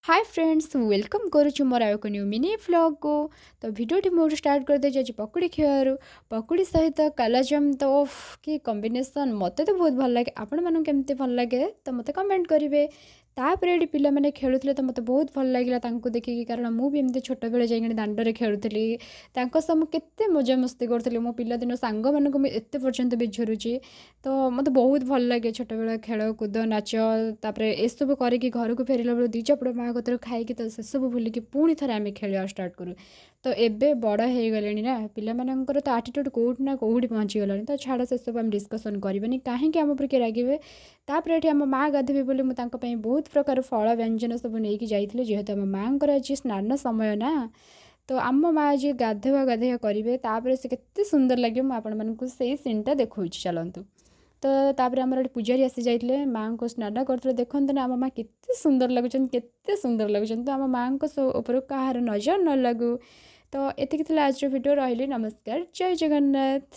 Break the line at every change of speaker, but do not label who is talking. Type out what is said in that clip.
ହାଏ friends, welcome କରୁଛୁ ମୋର ଆଉ ଏକ ନ୍ୟୁ ମିନି ଭ୍ଲଗ୍କୁ। ତ ଭିଡ଼ିଓଟି ମୁଁ ଷ୍ଟାର୍ଟ କରିଦେଇଛି ଆଜି ପକୁଡ଼ି ଖିଆରୁ। ପକୁଡ଼ି ସହିତ କାଲାଜାମ ତ ଓଫ୍, କି କମ୍ବିନେସନ୍! ମୋତେ ତ ବହୁତ ଭଲ ଲାଗେ। ଆପଣମାନଙ୍କୁ କେମିତି ଭଲ ଲାଗେ ତ ମୋତେ କମେଣ୍ଟ କରିବେ। ତାପରେ ଏଠି ପିଲାମାନେ ଖେଳୁଥିଲେ, ତ ମୋତେ ବହୁତ ଭଲ ଲାଗିଲା ତାଙ୍କୁ ଦେଖିକି, କାରଣ ମୁଁ ବି ଏମିତି ଛୋଟବେଳେ ଯାଇକିନି ଦାଣ୍ଡରେ ଖେଳୁଥିଲି। ତାଙ୍କ ସହ ମୁଁ କେତେ ମଜାମସ୍ତି କରୁଥିଲି। ମୋ ପିଲାଦିନ ସାଙ୍ଗମାନଙ୍କୁ ମୁଁ ଏତେ ପର୍ଯ୍ୟନ୍ତ ବି ଝୁରୁଛି। ତ ମୋତେ ବହୁତ ଭଲ ଲାଗେ ଛୋଟବେଳ ଖେଳକୁଦ, ନାଚ। ତାପରେ ଏସବୁ କରିକି ଘରକୁ ଫେରିଲା ବେଳକୁ ଦୁଇ ଚାପୁଡ଼ା ମା କତିରୁ ଖାଇକି, ତ ସେସବୁ ଭୁଲିକି ପୁଣି ଥରେ ଆମେ ଖେଳିବା ଷ୍ଟାର୍ଟ କରୁ। ତ ଏବେ ବଡ଼ ହେଇଗଲେଣି ନା, ପିଲାମାନଙ୍କର ତ ଆଟିଟ୍ୟୁଡ଼୍ କେଉଁଠି ନା କେଉଁଠି ପହଞ୍ଚିଗଲାଣି। ତ ଛାଡ଼, ସେସବୁ ଆମେ ଡିସ୍କସନ୍ କରିବାନି, କାହିଁକି ଆମ ଉପରେ କିଏ ରାଗିବେ। ତାପରେ ଏଠି ଆମ ମା ଗାଧୋଇବେ ବୋଲି ମୁଁ ତାଙ୍କ ପାଇଁ ବହୁତ ପ୍ରକାର ଫଳ ବ୍ୟଞ୍ଜନ ସବୁ ନେଇକି ଯାଇଥିଲି, ଯେହେତୁ ଆମ ମାଆଙ୍କର ଆଜି ସ୍ନାନ ସମୟ ନା। ତ ଆମ ମା ଆଜି ଗାଧୁଆ ଗାଧୁଆ କରିବେ, ତାପରେ ସେ କେତେ ସୁନ୍ଦର ଲାଗିବ, ମୁଁ ଆପଣମାନଙ୍କୁ ସେଇ ସିନ୍ଟା ଦେଖାଉଛି, ଚାଲନ୍ତୁ। ତ ତାପରେ ଆମର ଏଠି ପୂଜାରୀ ଆସି ଯାଇଥିଲେ, ମାଆଙ୍କୁ ସ୍ନାନ କରୁଥିଲେ। ଦେଖନ୍ତୁ ନା, ଆମ ମା କେତେ ସୁନ୍ଦର ଲାଗୁଛନ୍ତି, କେତେ ସୁନ୍ଦର ଲାଗୁଛନ୍ତି। ତ ଆମ ମାଆଙ୍କ ଉପରୁ କାହାର ନଜର ନ ଲାଗୁ। ତ ଏତିକି ଥିଲା ଆଜିର ଭିଡ଼ିଓ। ରହିଲି, ନମସ୍କାର, ଜୟ ଜଗନ୍ନାଥ।